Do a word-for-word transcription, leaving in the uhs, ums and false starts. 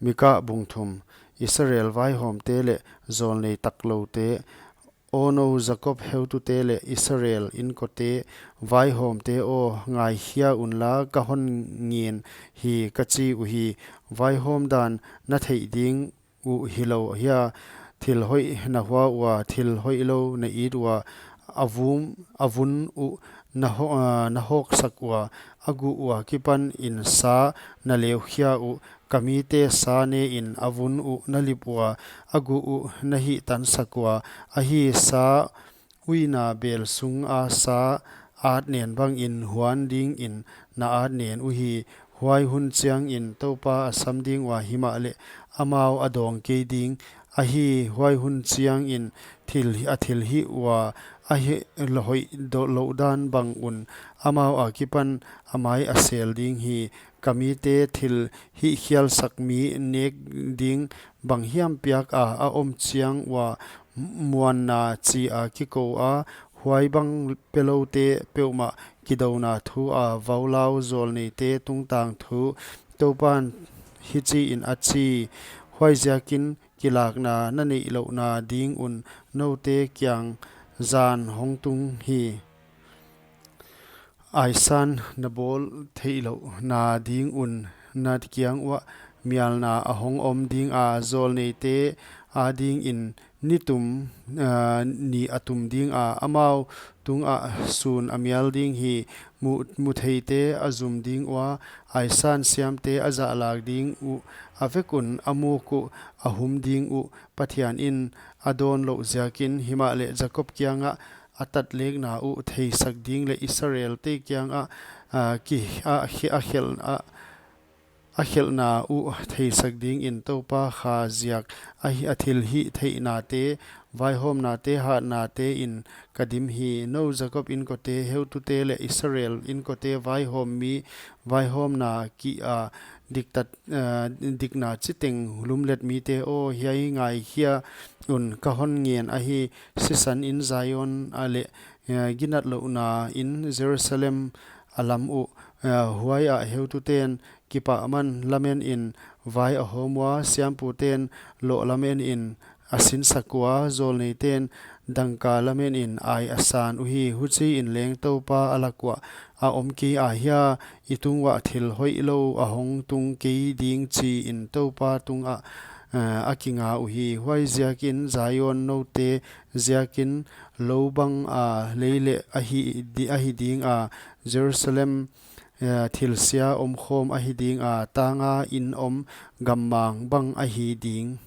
Mikah bung thum. Israel vaihawmte leh zawlnei takloute, aw nou Jakob heutute leh Israel inkote vaihawmte aw, ngaikhia unla ka hon ngen hi ka chi uhi. Vaihawm dan na theih ding uh hilou hia? Thil hoih na hua ua, thil hoihlou na it ua, a vum, a vun uh na ho-, ah, na hawksak ua, a guh ua kipan in sa na leukhia uh, ka mite sa ne in a vun uh na lip ua, a guh uh na hihtansak ua, ahi sa uina bel sunga sa at nen bangin huan dingin na at nen uhi. Huai hun chiangin Toupa a sam ding ua, himahleh amau a dawng kei ding. Ahi, huai hun chiangin thil hi-, a thilhih ua, a hi-, hoih do-, louh dan bang un amau akipan a mai a sel ding hi. Ka mite thil hihkhialsak mi nek ding bang hiam piak a, a om chiang ua muanna chi a kikou a, huai bang peloute peuhmah kidouna thu a, vaulau zawlneite tungtang thu, Toupan hichiin a chi. Huaiziakin kilakna na neih louhna ding un noute kiang zan hong tung hi. Aisan na bawl theihlouhna ding un na kiang uah mialna a hong om ding a, zawlneite adingin ni tum, ah, ni a tum ding a, amau tungah sun a mial ding hi. Mu-, mutheite a zum ding ua, aisan siamte a zahlak ding uh, a vek un a muk uh, a hum ding uh, Pathian in a dawn louh ziakin. Himahleh Jakob kiangah a tatlekna uh theisak ding leh Israelte kiangah, ah, ki, a, a, a khelh, a, a khelhna uh theisak dingin Toupa kha ziak a hi-, a thilhihtheihnate, vaihawmnate, hatnate in ka dim hi. Nou Jakob inkote heutute leh Israel inkote vaihawm mi, vaihawmna ki a diktat, ah, dikna chiteng lumlet mite aw, hiai ngaikhia un, ka hon ngen ahi. Sisan in Zion a leh, ah, ginatlouhna in Jerusalem a lam uh, ah, huai ah heututen kipahman lamen in, vai a hawm ua, siamputen loh lamen in a sinsak ua, zawlneiten dangka lamen in ai a san uhi. Huchiin leng Toupa a lak uah a om kei a hia? I tung uah thil hoihlou a hong tung kei ding, chiin Toupa tungah, eh, a kinga uhi. Huaiziakin Zion noute ziakin lou bang a lei leh ahi di-, ahi ding a, Jerusalem, eh, thilsia omkhawm ahi ding a, tanga in om gammang bang ahi ding.